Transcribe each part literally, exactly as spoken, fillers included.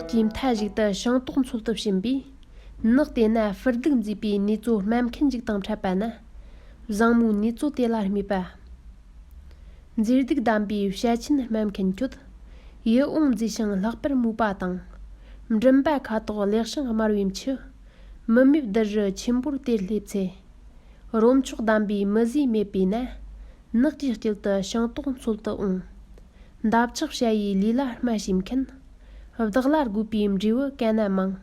གྱི་མཐའ་ཞིག་ཏུ་ཤིང་ཏོག་འཚོལ་དུ་ཕྱིན་པས། ནགས་དེ་ན་སྤུ་སྡུག་མཛེས་པའི་ནེ་ཙོ་སྨན་མཁན་ཞིག་དང་འཕྲད་པ་ན། བཟང་མོས་ནེ་ཙོ་དེ་ལ་སྨྲས་པ། མཛེས་སྡུག་ལྡན་པའི་བྱ་ཆེན་སྨན་མཁན་ཁྱོད། ཡིད་འོང་མཛེས་ཤིང་ལྷག་པར་མོས་པ་དང་། མགྲིན་པ་ཁ་དོག་ལེགས་ཤིང་དམར་བའི་མཆུ། མི་མེད་བདུད་རི་ཆེན་པོར་དེར་སླེབས་ཚེ། རོ་མཆོག་ལྡན་པའི་མི་ཟས་མེད་པས་ན། ནགས་ཀྱི་དཀྱིལ་དུ་ཤིང་ཏོག་འཚོལ་དུ་འོང་། འདབ་ཆགས་བྱ་ཡི་ལུས་ལ་སྨྲ་བྱེད་མཁན། བདག་ལ་དགོས་པའི་འབྲས་བུ་ག་ན་མང་།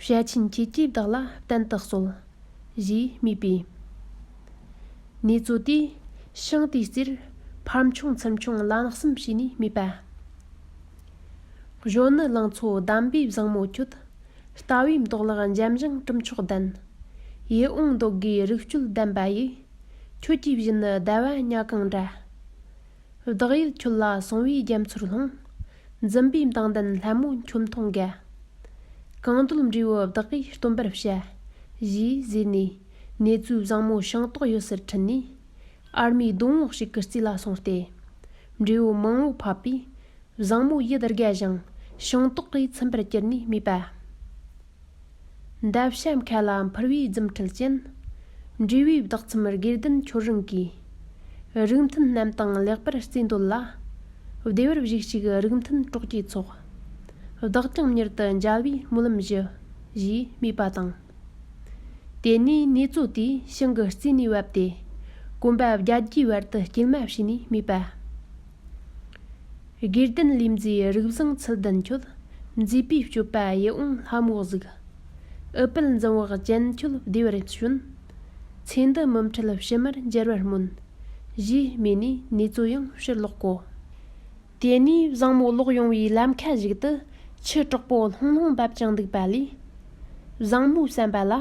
བྱ་ཆེན་ཁྱེད་ཀྱིས་བདག་ལ་བསྟན་དུ་གསོལ། ཞེས་སྨྲས་པས། ནེ་ཙོ་དེས་ཤིང་དེའི་རྩེར་ཕར་མཆོང་ཚུར་མཆོང་ལན་གསུམ་བྱས་ནས་སྨྲས་པ། གཞོན་ནུ་ལང་ཚོ་ལྡན་པའི་བཟང་མོ་ཁྱོད། ལྟ་བའི་མདོག་ལེགས་འཇམ་ཞིང་གྲུབ་མཆོག་ལྡན། ཡིད་འོང་འདོད་དགུའི་རིག་སྤྱོད་ལྡན་པ་ཡི། ཁྱོད་ཀྱི་བཞིན་ནི་ཟླ་བ་ཉ་གང་འདྲ། བདག་ཡིད་ཁྱོད་ལ་སོང་བའི་རྒྱ་མཚོར་ལྷུང་། འཛུམ་པའི་མདངས་ལྡན་ལྷ་མོ་ཁྱོད་མཐོང་དགའ། གང་འདོད་འབྲས་བུ་བདག་གིས་སྟོན་པར་བྱ། ཞེས་ཟེར་ནས། ནེ་ཙོའི་བཟང་མོ་ཤིང་ཏོག་ཡོད་སར་ཁྲིད་ནས། ཨར་མའི་སྡོང་བོ་ཞིག་གི་རྩེ་ལ་སོང་སྟེ། འབྲས་བུ་མང་བོ་ཕབ་པས། བཟང་མོ་ཡིད་དགའ་ཞིང་ཤིང་ཏོག་གིས་ཚིམ་པར་གྱུར་ནས་སྨྲས་པ། འདབ་བྱ་མཁའ་ལ་འཕུར་བའི་རྫུ་འཕྲུལ་ཅན། འབྲས་བུའི་བདག་མཚམས་དགེ་ལྡན་ཁྱོད་རང་གིས། རིགས་མཐུན་རྣམས་དང་ལེགས་པར་བརྩེ་འདོད་ལ། བདེ་བར་བཞུགས་ཤིག་རིགས་མཐུན་གྲོགས་ཀྱི་ཚོགས། བདག་ཀྱང་མྱུར་དུ་མཇལ་བའི་སྨོན་ལམ་ཞུ། ཞེས་སྨྲས་པ་དང་། དེ་ནས་ནེ་ཙོ་དེས་ཤིང་གི་རྩེ་ནས་བབས་ཏེ། གོམ་པ་བརྒྱད་བརྒྱའི་བར་དུ་སྐྱེལ་མ་བྱས་ནས་སྨྲས་པ། དགེ་ལྡན་ལས་མཛེས་རིགས་བཟང་ཚུལ་ལྡན་ཁྱོད། མཛེས་པའི་སྤྱོད་པ་ཡིད་འོང་ལྷ་མོ་གཟུགས། ཨུཏྤལ་འཛིན་བག་ཅན་ཁྱོད་བདེ་བར་བྱོན། ཚེ་འདི་མུ་མཐུད་ཕྱི་མར་མཇལ་བར་སྨོན། ཞེས་སྨྲས་ནས་ནེ་ཙོ་ཡང་ཕྱིར་ལོག་གོ། དེ་ནས་བཟང་མོ་ལོག་ཡོང་བའི་ལམ་ཁ་ཞིག་ཏུ་ཆུ་དྲག་པོ་ལྷུང་ལྷུང་འབབ་ཅིང་འདུག་པ་ལས། བཟང་མོའི་བསམ་པ་ལ།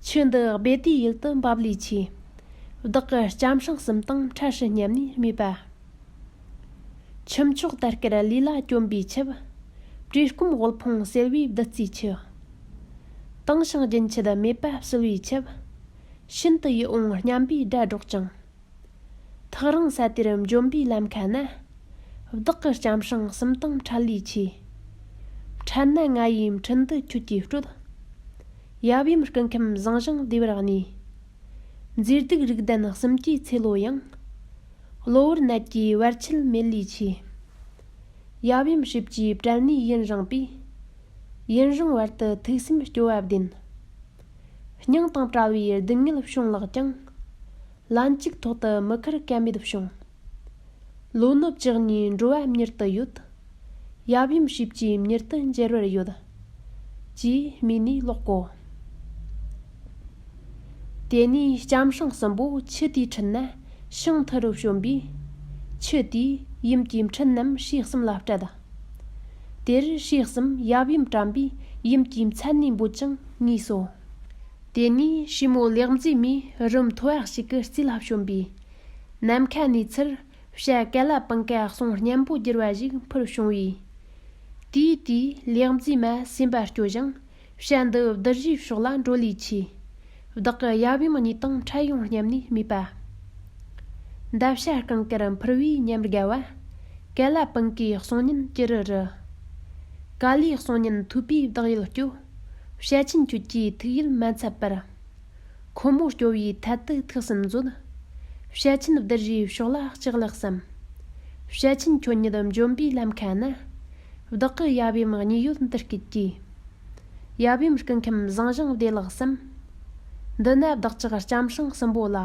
ཆུ་འདི་སྦས་དུས་ཡུལ་དུ་འབབ་ལས་ཆེ། བདག་གི་ལྕམ་སྲང་གསུམ་དང་འཕྲད་ཤིག་སྙམ་ནས་སྨྲས་པ། ཁྱུ་མཆོག་དར་དཀར་ལུས་ལ་གྱོན་པའི་ཆིབས། བཀྲེས་སྐོམ་དབུལ་ཕོངས་སེལ་བའི་བདུད་རྩིའི་ཆུ། དྭངས་ཤིང་རྒྱུན་ཆད་མེད་པ་བསིལ་བའི་ཆིབས། ཤིན་ཏུ་ཡིད་འོང་སྙན་པའི་སྒྲ་སྒྲོག་ཅིང་། ཐག་རིང་ས་དེར་འབྱོན་པའི་ལམ་ཁ་ན། བདག་གི་ལྕམ་སྲང་གསུམ་དང་འཕྲད་ལས་ཆེ། འཕྲད་ན་ང་ཡི་འཕྲིན་འདི་ཁྱོད་ཀྱིས་སྤྲོད། ཡབ་ཡུམ་སྐུ་ཁམས་བཟང་ཞིང་བདེ་བར་གནས། མཛེས་སྡུག་རིགས་ལྡན་གསུམ་གྱི་ཚེ་ལོ་ཡང་། གློ་བུར་ནད་ཀྱི་བར་ཆད་མེད་ལས་ཆེ། ཡབ་ཡུམ་ཞབས་ཀྱིས་བསྐྲད་ནས་ཡུན་རིང་པས། ཡུན་རིང་བར་དུ་ཐུགས་སེམས་སྐྱོ་བ་བདེན། སྙིང་དང་བྲལ་བའི་སྡུག་བསྔལ་བྱུང་ལགས་ཀྱང་། ལན་གཅིག་ཐོག་ཏུ་མི་ཁར་སྐལ་མེད་བྱུང་། ལོ་ནུབ་ཅག་གཉིས་འགྲོ་བ་མྱུར་དུ་ཡོད། ཡབ་ཡུམ་ཞབས་ཀྱིས་མྱུར་དུ་མཇལ་བར་ཡོད། ཅེས་སྨྲས་ནས་ལོག་གོ། དེ་ནས་ལྕམ་སྲང་གསུམ་པོ་ཆུ་དེའི་ཁྲིད་ན་ཤིང་མཐུ་རུ་བྱོན་པས། ཆུ་དེས་ཡུམ་གྱི་འཕྲིན་རྣམས་ཕྱོགས་གསུམ་ལ་སྤྲད། དེར་ཕྱོགས་གསུམ་ཡབ་ཡུམ་དྲན་པས་ཡུམ་གྱི་མཚན་ནས་འབོད་ཅིང་ངུས་སོ། དེ་ནས་བྱི་མོ་ལེགས་མཛེས་མས་རི་མཐོ་བ་ཞིག་གི་རྩེ་ལ་བྱོན་པས། ནམ་མཁའ་ནས་ཚུར་བྱ་ཀ་ལ་པིང་ཀ་གསུང་སྙན་པོ་བསྒྱུར་བ་ཞིག་འཕུར་བྱུང་བས། དེའི་དུས་ལེགས་མཛེས་མ་སེམས་པ་སྐྱོ་ཞིང་། བྱ་འདི་བདུད་རིའི་ཕྱོགས་ལ་འགྲོ་ལས་ཆེ། བདག་གི་ཡབ་ཡུམ་གཉིས་དང་འཕྲད་ཡོང་སྙམ་ནས་སྨྲས་པ། འདབ་བྱ་རྐང་དཀར་འཕུར་བའི་ཉམས་དགའ་བ། ཀ་ལ་པིང་ཀའི་གསུང་སྙན་ཅི་རུ་རུ། ཀ་ལའི་གསུང་སྙན་ཐོས་པས་བདག་ཡིད་སྐྱོ། བྱ་ཆེན་ཁྱོད་ཀྱི་ཐུགས་ཡིད་མ་འཚབ་པར། ཁོ་མོ་སྐྱོ་བའི་ཐད་དུ་ཐུགས་སུ་མཛོད། བྱ་ཆེན་བདུད་རིའི་ཕྱོགས་ལ་ལྕག་ལག་བསམ། བྱ་ཆེན་ཁྱོད་ཉིད་འབྱོན་པའི་ལམ་ཁ་ན། བདག་གི་ཡབ་ཡུམ་གཉིས་ཡོད་འདི་སྐད་ཀྱིས། ཡབ་ཡུམ་སྐུ་ཁམས་བཟང་ཞིང་བདེ་ལགས་སམ། འདི་ན་བདག་ཅག་ལྕམ་སྲང་གསུམ་པོ་ལ།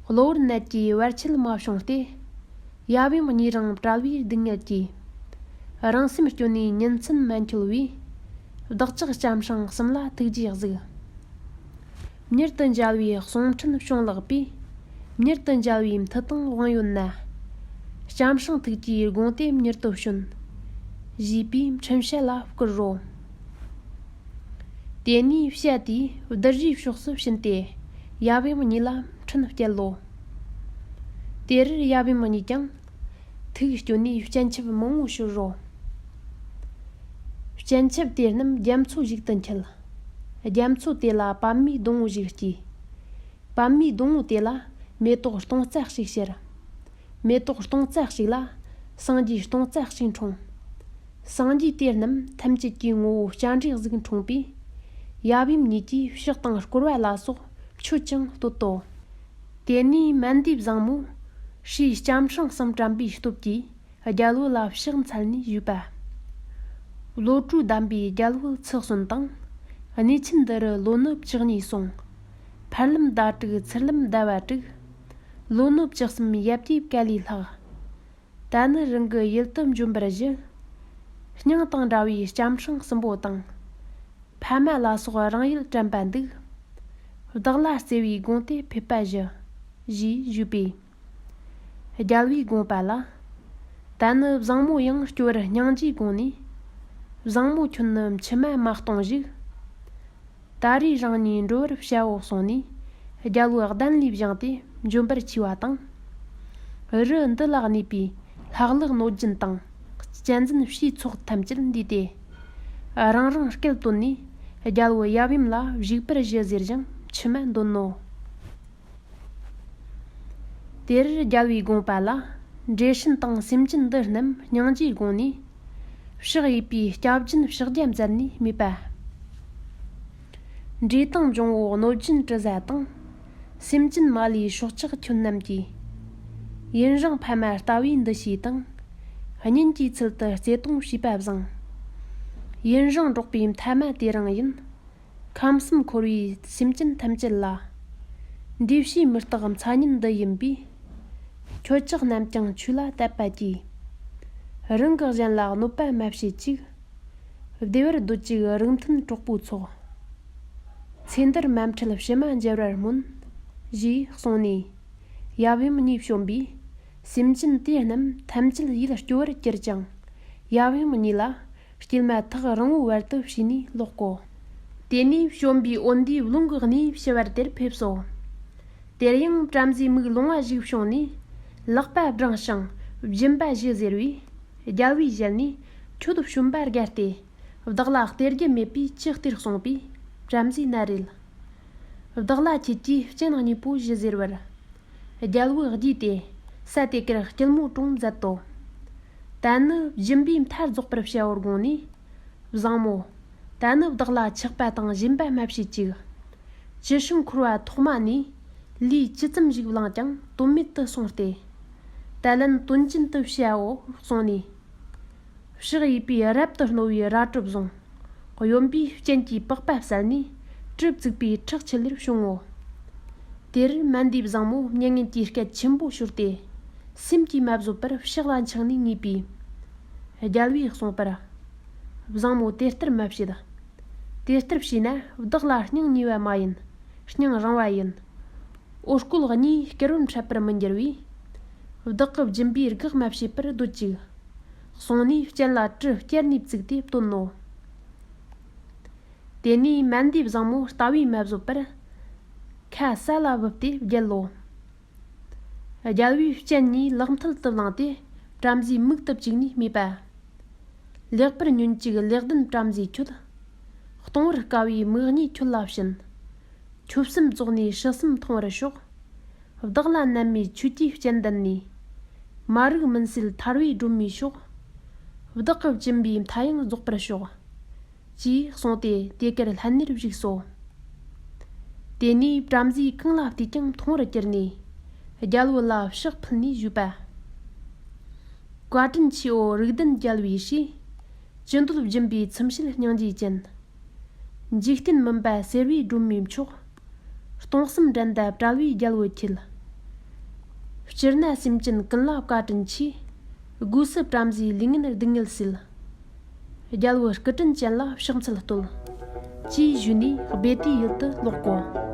གློ་བུར་ནད་ཀྱི་བར་ཆད་མ་བྱུང་སྟེ། ཡབ་ཡུམ་གཉིས་རིང་བྲལ་བའི་སྡུག་བསྔལ་གྱིས། རང་སེམས་སྐྱོ་ནས་ཉིན་མཚན་མ་འཁྱོལ་བས། བདག་ཅག་ལྕམ་སྲང་གསུམ་ལ་ཐུགས་རྗེས་གཟིགས། མྱུར་དུ་མཇལ་བའི་གསུང་འཕྲིན་བྱུང་ལགས་པས། མྱུར་དུ་མཇལ་བའི་མཐུ་དང་དབང་ཡོད་ན། ལྕམ་སྲང་ཐུགས་ཀྱིས་དགོངས་ཏེ་མྱུར་དུ་བྱོན། ཞེས་པའི་འཕྲིན་བཤད་ལ་བསྐུལ་རོ། དེ་ནས་བྱ་དེས་བདུད་རིའི་ཕྱོགས་སུ་ཕྱིན་ཏེ། ཡབ་ཡུམ་གཉིས་ལ་འཕྲིན་བསྐྱལ་ལོ། དེར་ཡབ་ཡུམ་གཉིས་ཀྱང་། ཐུགས་སྐྱོ་ནས་སྤྱན་ཆབ་མང་བོ་ཕྱིར་རོ། སྤྱན་ཆབ་དེ་རྣམས་རྒྱ་མཚོ་ཞིག་ཏུ་འཁྱིལ། རྒྱ་མཚོ་དེ་ལ་པདྨའི་སྡོང་བོ་ཞིག་སྐྱེས། པདྨའི་སྡོང་བོ་དེ་ལ་མེ་ཏོག་སྟོང་རྩ་གཅིག་ཤར། མེ་ཏོག་སྟོང་རྩ་གཅིག་ལ་སངས་རྒྱས་སྟོང་རྩ་གཅིག་འཁྲུངས། སངས་རྒྱས་དེ་རྣམས་ཐམས་ཅད་ཀྱི་ངོ་བོ་སྤྱན་རས་གཟིགས་འཁྲུངས་པས། ཡབ་ཡུམ་གཉིས་ཀྱིས་ཕྱག་དང་བསྐོར་བ་ལ་སོགས་མཆོད་ཅིང་བསྟོད་དོ། དེ་ནས་མན་དེ་བཟང་མོ་ཧྲཱིཿལྕམ་སྲང་གསུམ་དྲན་པའི་སྟོབས་ཀྱིས་རྒྱལ་བུ་ལ་ཕྱག་འཚལ་ནས་ཞུས་པ། བློ་གྲོས་ལྡན་པའི་རྒྱལ་བུ་ཚུལ་གསུམ་དང་། གནས་ཆེན་འདི་རུ་ལོ་ནི་བཅུ་གཉིས་སོང་། ཕར་ལམ་ཟླ་དྲུག་ཚུར་ལམ་ཟླ་བ་དྲུག། ལོ་ནི་བཅུ་གསུམ་ཡབ་རྗེ་བཀའ་ལས་ལྷག། ད་ནི་རང་གི་ཡུལ་དུ་འབྱོན་པར་ཞུ། སྙིང་དང་འདྲ་བའི་ལྕམ་སྲང་གསུམ་པོ་དང་། ཕ་མ་ལ་སོགས་རང་ཡུལ་དྲན་པ་འདུག། བདག་ལ་བརྩེ་བའི་དགོངས་དེ་ཕེབས་པ་ཞུ། ཞེས་ཞུས་པས། རྒྱལ་བའི་དགོངས་པ་ལ། ད་ནི་བཟང་མོ་ཡང་སྐྱོ་བར་སྙིང་རྗེའི་དགོངས་ནས། བཟང་མོ་ཁྱོད་ནི་མཆི་མ་མ་གཏོང་ཞིག། ད་རེས་རང་ཉིད་འགྲོ་བར་བྱའོ་གསུངས་ནས། རྒྱལ་བུ་གདན་ལས་བཞེངས་ཏེ་འབྱོན་པར་བྱས་པ་དང་། རི་འདི་ལ་གནས་པའི་ལྷ་ཀླུ་གནོད་སྦྱིན་དང་། གཅན་གཟན་བྱིའི་ཚོགས་ཐམས་ཅད་འདུས་ཏེ། རང་རང་སྐད་བཏོན་ནས། རྒྱལ་བུ་ཡབ་ཡུམ་ལ་བཞུགས་པར་ཞུ་ཟེར་ཞིང་མཆི་མ་འདོན་ནོ། དེར་རྒྱལ་བའི་དགོངས་པ་ལ། འདྲེ་སྲིན་དང་སེམས་ཅན་འདི་རྣམས་སྙིང་རྗེའི་དགོངས་ནས། ཕྱག་གཡས་པའི་སྐྱབས་སྦྱིན་ཕྱག་རྒྱ་མཛད་ནས་སྨྲས་པ། འདྲེ་དང་འབྱུང་པོ་གནོད་སྦྱིན་དྲི་ཟ་དང་། སེམས་ཅན་མ་ལུས་སྲོག་ཆགས་ཁྱོད་རྣམས་ཀྱིས། ཡུན་རིང་ཕ་མ་ལྟ་བུའི་འདུ་ཤེས་དང་། གཉེན་གྱི་ཚུལ་དུ་བརྩེ་གདུང་བྱས་པ་བཟང་། ཡུན་རིང་འགྲོགས་པའི་མཐའ་མ་དེ་རིང་ཡིན། ཁམས་གསུམ་འཁོར་བའི་སེམས་ཅན་ཐམས་ཅད་ལ། འདུས་བྱས་མི་རྟག་མཚན་ཉིད་འདི་ཡིན་པས། ཁྱོད་ཅག་རྣམས་ཀྱང་ཆོས་ལ་དད་པ་གྱིས། རང་གི་གཞན་ལ་གནོད་པ་མ་བྱེད་ཅིག། བདེ་བར་སྡོད་ཅིག་རིགས་མཐུན་གྲོགས་པོའི་ཚོགས། ཚེ་འདིར་མ་འཕྲད་ཕྱི་མ་མཇལ་བར་སྨོན། ཞེས་གསུངས་ནས། ཡབ་ཡུམ་གཉིས་བྱོན་པས། སེམས་ཅན་དེ་རྣམས་ཐམས་ཅད་ཡིད་སྐྱོ་བར་གྱུར་ཅིང་། ཡབ་ཡུམ་གཉིས་ལ། སྐྱེལ་མ་ཐག་རིང་བོའི་བར་དུ་བྱས་ནས་ལོག་གོ། དེ་ནས་བྱོན་པའི་འོན་ཏེ་རླུང་གི་གནས་ཕྱི་བར་དེར་ཕེབས་སོ། དེར་ཡང་བྲམ་ཟེའི་མིག་ལོང་བ་ཞིག་བྱུང་ནས། ལག་པ་བསྒྲེངས་ཤིང་སྦྱིན་པ་ཞུ་ཟེར་བས། རྒྱལ་བའི་ཞལ་ནས་ཁྱོད་བྱོན་པ་དགའ་སྟེ། བདག་ལ་སྟེར་རྒྱུ་མེད་པས་ཅི་སྟེར་གསུངས་པས། བྲམ་ཟེས་ན་རེད། བདག་ལ་ཁྱེད་ཀྱིས་སྤྱན་གཉིས་པོ་ཞུ་ཟེར་བར། རྒྱལ་བུ་དགྱེས་ཏེ། ས་དེ་ཀར་སྐྱིལ་མོ་ཀྲུང་མཛད་དོ། ད་ནི་སྦྱིན་པའི་མཐའ་རྫོགས་པར་བྱའོ་དགོངས་ནས། བཟང་མོ། ད་ནི་བདག་ལ་ཆགས་པ་དང་ཞེན་པ་མ་བྱེད་ཅིག། ཅི་ཕྱིར་འཁོར་བ་ཐོག་མ་ནས། ལུས་ཅི་ཙམ་ཞིག་བླངས་ཀྱང་དོན་མེད་དུ་སོང་སྟེ། ད་ལན་དོན་ཅན་དུ་བྱའོ་གསུངས་ནས། ཕྱག་གཡས་པས་རབ་ཏུ་རྣོ་བའི་རལ་གྲི་བཟུང་། གཡོན་པས་སྤྱན་གྱི་པགས་པ་བསལ་ནས། གྲི་བཙུགས་པའི་ཁྲག་ཆུ་ལེར་བྱུང་ངོ་། དེར་མན་དེའི་བཟང་མོ་མྱ་ངན་གྱི་སྐད་ཆེན་པོ་ཤོར་ཏེ། སེམས་ཀྱིས་མ་བཟོད་པར་ཕྱག་ལ་འཆང་ནས་ངེས་པས། རྒྱལ་བས་གསུངས་པར། བཟང་མོ་དེ་ལྟར་མ་བྱེད། དེ་ལྟར་བྱས་ན་བདག་ལ་སྙིང་ཉེ་བ་མ་ཡིན། སྙིང་རིང་བ་ཡིན། འོ་སྐོལ་གཉིས་སྐྱེ་བོར་འཕྲད་པར་མི་འགྱུར་བས། བདག་གི་སྦྱིན་པའི་དགག་མ་བྱེད་པར་སྡོད་ཅིག། གསུངས་ནས་སྤྱན་ལ་གྲི་བསྐྱར་ནས་བཙུགས་ཏེ་བཏོན་ནོ། དེ་ནས་མན་དེའི་བཟང་མོ་ལྟ་བས་མ་བཟོད་པར། ཁ་ས་ལ་བུད་དེ་བརྒྱལ་ལོ། རྒྱལ་བས་སྤྱན་གཉིས་ལག་མཐིལ་དུ་བླངས་ཏེ། བྲམ་ཟེའི་མིག་ཏུ་བཅུག་ནས་སྨྲས་པ། ལེགས་པར་ཉོན་ཅིག་ལེགས་ལྡན་བྲམ་ཟེ་ཁྱོད། གཏོང་བར་དཀའ་བའི་མིག་གཉིས་ཁྱོད་ལ་བྱིན། ཆོབ་གསུམ་རྫོགས་ནས་ཕྱི་གསུམ་མཐོང་བར་ཤོག། བདག་ལ་ནམ་མེད་ཆོས་ཀྱི་སྤྱན་ལྡན་ནས། མ་རིག་མུན་སེལ་ཐར་བའི་སྒྲོན་མེ་ཤོག། བདག་གི་སྦྱིན་པའི་མཐའ་ཡང་རྫོགས་པར་ཤོག། ཅེས་གསུངས་ཏེ་དེ་ཀར་ལྷན་ནེར་བཞུགས་སོ། དེ་ནས་བྲམ་ཟེ་གང་ལ་བལྟས་ཀྱང་མཐོང་བར་གྱུར་ནས། རྒྱལ་བུ་ལ་ཕྱག་ཕུལ་ནས་ཞུས་པ། བཀའ་དྲིན་ཆེའོ་རིགས་ལྡན་རྒྱལ་བའི་སྲས། ཅི་འདོད་སྦྱིན་པའི་ཚིམ་བྱེད་སྙིང་རྗེ་ཅན། འཇིག་རྟེན་མུན་པ་སེལ་བའི་སྒྲོན་མེ་མཆོག། སྟོང་གསུམ་འགྲན་ཟླ་བྲལ་བའི་རྒྱལ་བུ་ཁྱེད། སྤྱིར་ན་སེམས་ཅན་ཀུན་ལ་བཀའ་དྲིན་ཆེ། སྒོས་སུ་བྲམ་ཟེའི་ལུས་ངན་སྡུག་བསྔལ་སེལ། རྒྱལ་བུ་སྐུ་དྲིན་ཅན་ལ་ཕྱག་འཚལ་བསྟོད། ཅེས་ཞུས་ནས་སྦས་ཏེ་ཡུལ་དུ་ལོག་གོ།